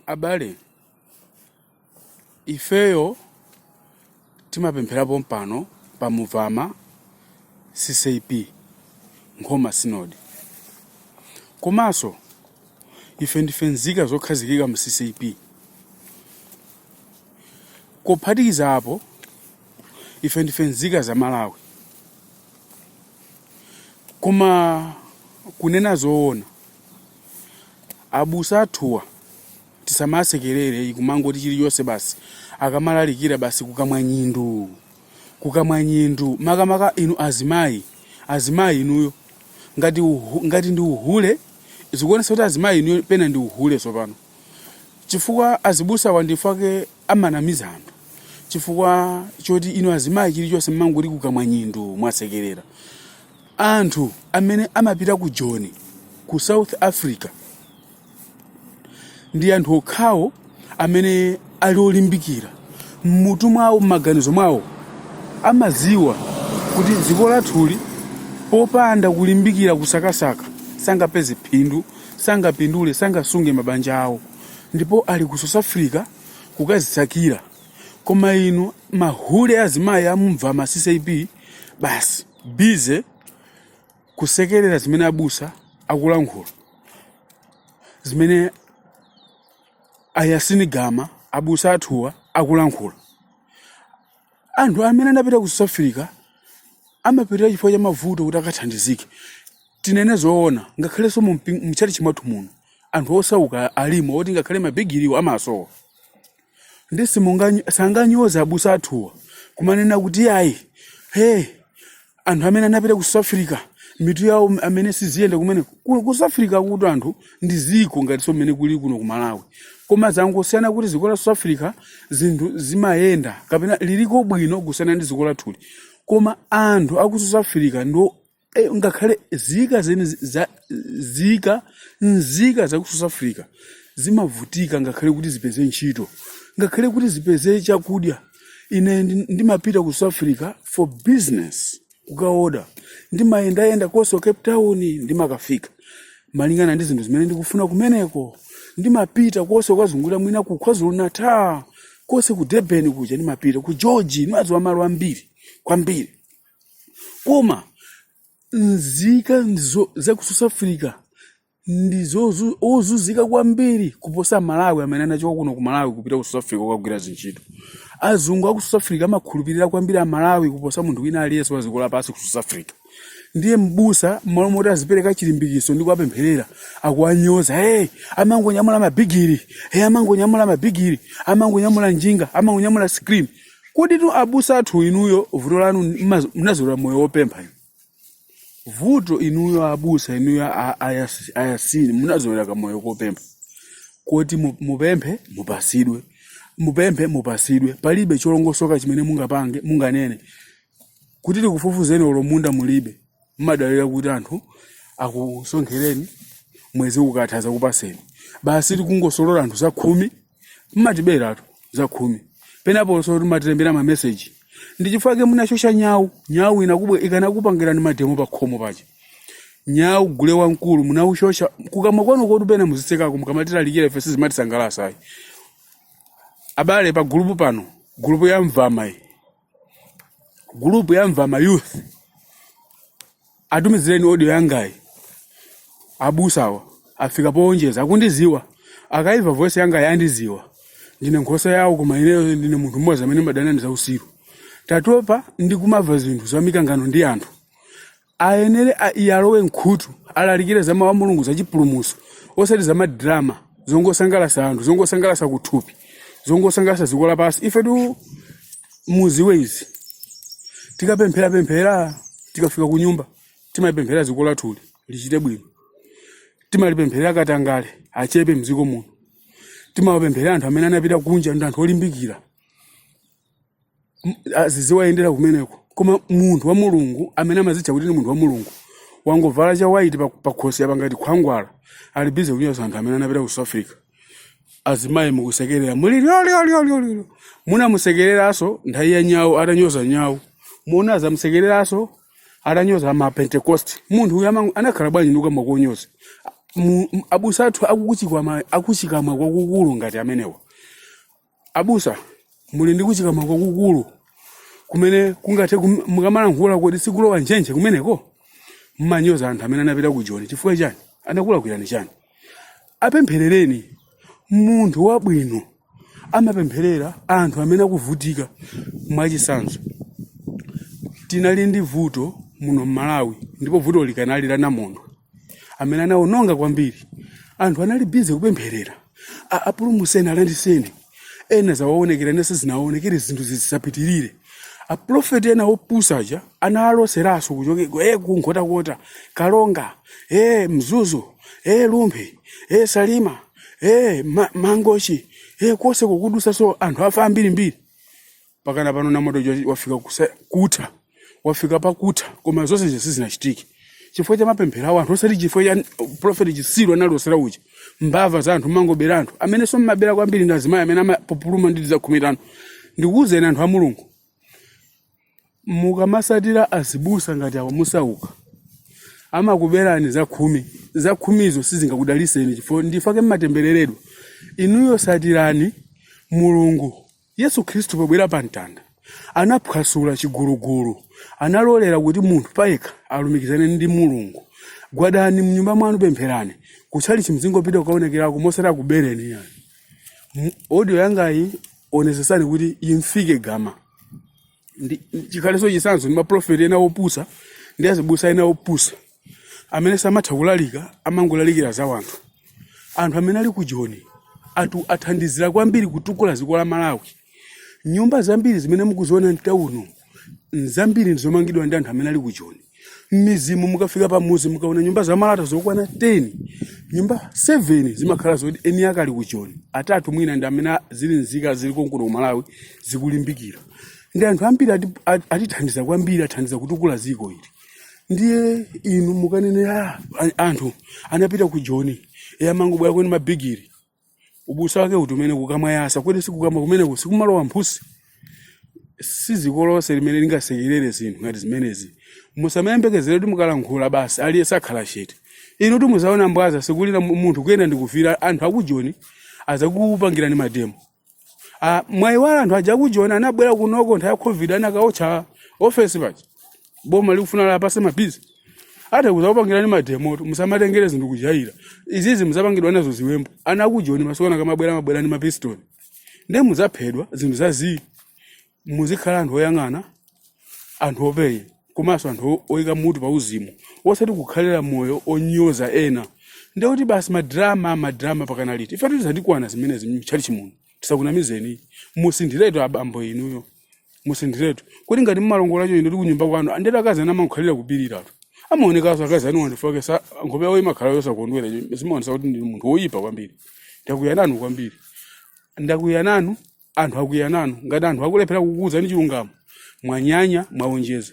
Abale, ifeyo timapemphera pompano pa Muvama CCAP Nkhoma Synod. Komanso ife ndife nzika zokhazikika mu CCAP. Kuphatikiza apo, ife ndife nzika za Malawi. Koma kunena zoona, abusa athuwa tisamasekerere kumangoti chilichonse basi akamalalikira basi kukamwa nyindu, kukamwa nyindu. Makamaka inu azimayi, azimayi inuyo ngati ndi uhule, zikuonetsa kuti azimayi inuyo pena ndi uhule tsopano, chifukwa azibusa wandifake amanamiza anthu chifukwa choti inu azimayi chilichonse mmangoti kukamwa nyindu, mwasekerera. Anthu amene amapita ku Joni, ku South Africa, ndi anthu okhawo amene ali olimbikira mmutu mwawo, mmaganizo mwawo amaziwa kuti dziko lathuli popanda kulimbikira kusakasaka sangapeze phindu, sangapindule, sangasunge mabanja awo, ndipo ali ku South Africa kukazisakira. Koma inu mahule azimayi amumva ma CCAP basi busy kusekerera zimene abusa akulankhula, zimene ayasinigama abusa athuwa akulankhula. Anthu amene anapita ku South Africa amapitira chifukwa cha mavuto kuti akathandizike. Tinene zoona, ngakhalenso mutchalichi mwathu muno anthu osauka alimo oti ngakhale mabigiriwo amasowa, ndi sanganyoze abusa athuwa kumanena kuti ayi, hey, anthu amene anapita ku South Africa mitu yawo amene siziyenda kumene ku South Africa, kuti anthu ndi ziko ngatinso mmene kuli kuno ku Malawi, koma zangosiyana kuti dziko la South Africa zinthu zimayenda kapena liliko bwino kusiyana ndi dziko lathuli. Koma anthu aku South Africa ndo ngakhale zika zene za zika nzika za ku South Africa zimavutika ngakhale kuti zipeze ntchito, ngakhale kuti zipeze chakudya. Ine ndimapita ku South Africa for business, kukaoda, ndimayendayenda konse ku Cape Town, ndimakafika malingana ndi zinthu zimene ndikufuna kumeneko. Ndimapita konse kukazungulira, mwina ku KwaZulu Natal konse, ku Durban kuja, ndimapita ku George, ndimadziwa malo ambiri kwambiri. Koma nzika za ku South Africa ndi ozunzika kwambiri kuposa Malawi amene anachoka kuno ku Malawi kupita ku South Africa kukagwira zintchito. Azungu aku South Africa amakhulupirira kwambiri Amalawi kuposa munthu wina aliyense wa dziko lapansi ku South Africa. Ndiye mbusa mmalo moti azipereka chilimbikiso ndi kuwapempherera, akuwanyoza: "Hey, amangonyamula mabigiri, hey, amangonyamula mabigiri, amangonyamula njinga, amangonyamula screen." Kodi tu abusa athu inuyo vuto lanu mnazolowera moyo wopempha inu? Vuto inuyo abusa inuyo ayasini munazolowera kamoyo kopempha, kuti mupemphe mupasidwe, mupemphe mupasidwe. Palibe cholongosoka chimene mungapange, munganene kuti tikufufuzeni. Olo munda mulibe, mmadalira kuti anthu akusonkhereni, mwezi ukatha zakupaseni. Basi, tikungosolola anthu za khumi, mmatiberatu za khumi. Penaponso timatilembera mameseji. Ndi chifukwa ke munashosha nyawu. Nyawu inakubwe ikanakupangirani mademo pa khomo pache. Nyawu gule wamkulu munaushosha kukamwa kwanu kotu. Pena muzitsekako mukamatilalikira, ife sizimatisangalatsa ayi. Abale, pa gulupu pano, gulupu ya Mvama iyi, gulupu ya Mvama Youth, atumizireni audio yangayi. Abusawa afika powonjeza, akundiziwa. Akaiva voice yanga yandiziwa, ndine nkhosa yawo. Koma ineyo ndine munthu mmodzi amene madana ndi zausiru. Tatopa ndi kumamva zinthu za mikangano ndi anthu. Ayenere iyalowe nkhutu, alalikire za mawu a Mulungu, za chipulumutso, osati za madrama zongosangalatsa anthu, zongosangalatsa kuthupi, zongosangalatsa dziko lapansi. Ife tu muziwe izi, tikapempherapemphera, tikafika ku nyumba timapemphera dziko lathuli lichite bwino, timalipempherera katangale achepe mdziko muno, timawapempherera anthu amene anapita kunja ndi anthu olimbikira aziziwayendera kumeneko. Koma munthu wa Mulungu amene amazitcha kuti ndi munthu wa Mulungu wangovala cha white pa khosi apa ngati khwangwala, ali busy kunyoza anthu amene anapita ku South Africa. Azimayi mukusekerera, muli lyolyolyolyo. Munamusekereranso nthawi ya nyawu, atanyoza nyawu. Muona azamusekereranso atanyoza ma Pentecost. Munthu uyu anakhala bwanji ndi kukamwa konyoza? Abusa athu akukuchikwama, akuchikamwa kwakukulu ngati amenewa. Abusa, muli ndi kuchikamwa kwakukulu kumene kungathe mukamalankhula kodi sikulowa njenje kumeneko? Mmanyoza anthu amene anapita ku Joni chifukwa chani? Anakulakwirani chani? Apempherereni. Munthu wabwino amapempherera anthu amene akuvutika. Mwachitsanzo, tinali ndi vuto muno m'Malawi, ndipo vuto likanali la namondwe amene anawononga kwambiri. Anthu anali busy kupempherera, apulumuseni, alandiseni. Ena zawaonekera, ena sizinawaonekere, zinthu zisapitirire. Aprofeti ena opusa aja analoseraso kuchoke ku Nkhotakota, Karonga, Mzuzu, Rumphi, Salima, Mangochi, konse kukudusaso anthu afa ambirimbiri. Pakana pano namondwe wafika kutha, wafika pakutha, koma zonse izi sizinachitike chifukwa cha mapemphero awo anthu, osati chifukwa cha profeti chisiru analosera uja. Mbava za anthu, mangobera anthu. Amene so mmabera kwambiri ndi azimayi amene amapupuluma ndi za 15. Ndikuwuzeni anthu a Mulungu, mukamasatira azibusa ngati awa musauka. Amakuberani za khumi. Za khumizo sizingakudaliseni chifukwa ndifake mmatembereredwa inuyo. Satirani Mulungu. Yesu Khristu pobwera pa mtanda anaphwasula chigulugulu, analolera kuti munthu payekha alumikizane ndi Mulungu. Gwadani mnyumba mwanu, pempherani. Kutchalichi mzingopita kukaonekerako, mosati akubereni yani. Audio yangayi onesesani kuti imfike gama ndi chikhalenso chitsanzo ndi maprofeti ena opusa ndi azibusa ena opusa amene samatha kulalika, amangolalikira za wanthu. Anthu amene ali ku Joni atu athandizira kwambiri kutukula dziko la Malawi. Nyumba zambiri zimene mukuziona mtauno nzambiri ndizomangidwa ndi anthu amene ali ku Joni. M'midzimu, mukafika pamuzi mukaona nyumba za malata zokwana 10, nyumba 7 zimakhala zoti eni ake ali ku Joni, atatu mwina ndi amene zili nzika zili konkuno ku Malawi zikulimbikira. Ndi anthu ambiri atithandiza kwambiri, athandiza kutukula dziko ili. Ndiye inu mukanenera anthu anapita ku Joni amangobwera kweni mabigiri. Ubusa wake uti umene kukamwa yasa? Kodi sikukamwa kumeneko sikumalowa mphusi? Si dziko lonse limene lingasekerere zinthu ngati zimenezi. Musamayembekezere kuti mukalankhula basi aliyense akhala chete. Inu kuti muzaona mbwaza sikulira munthu kuyenda ndikufira. Anthu akujoni azakupangirani mademo. Ah, mwayiwala anthu aja akujoni anabwera kunoko nthawi ya COVID, anakaotcha ofesi paja boma likufuna lapase mabizi? Atha kuzakupangirani mademoto. Musamatengere zinthu kujaira. Izizi muzapangidwa nazo ziwembu. Ana akujoni masiku ano akamabwera, amabwera ndi mapistoli, ndiye muzaphedwa. Zinthu zazii. Muzikhala anthu oyang'ana, anthu openya, komanso anthu oyika mutu pa uzimu, osati kukhalira moyo onyoza ena. Ndiye kuti basi madrama, madrama pakana liti? Ife tizandikwana zimenezi mtchalichi muno, tisakunamizeni. Musinthiretu abambo inuyo, musinthiretu kuti ngati mmalongola ino ndi kunyumba kwanu andeti akazi anu amakhalira kupiriratu, amaonekanso akazi anu anthu fake sa nkhope yawo imakhala yosakondwera, zimaonesa kuti ndi munthu woyipa kwambiri. Ndakwiya nanu kwambiri, ndakwiya nanu. Anthu akwiya nanu. Ngati anthu akulephera kukuwuzani chilungamo, mwanyanya, mwaonjeza.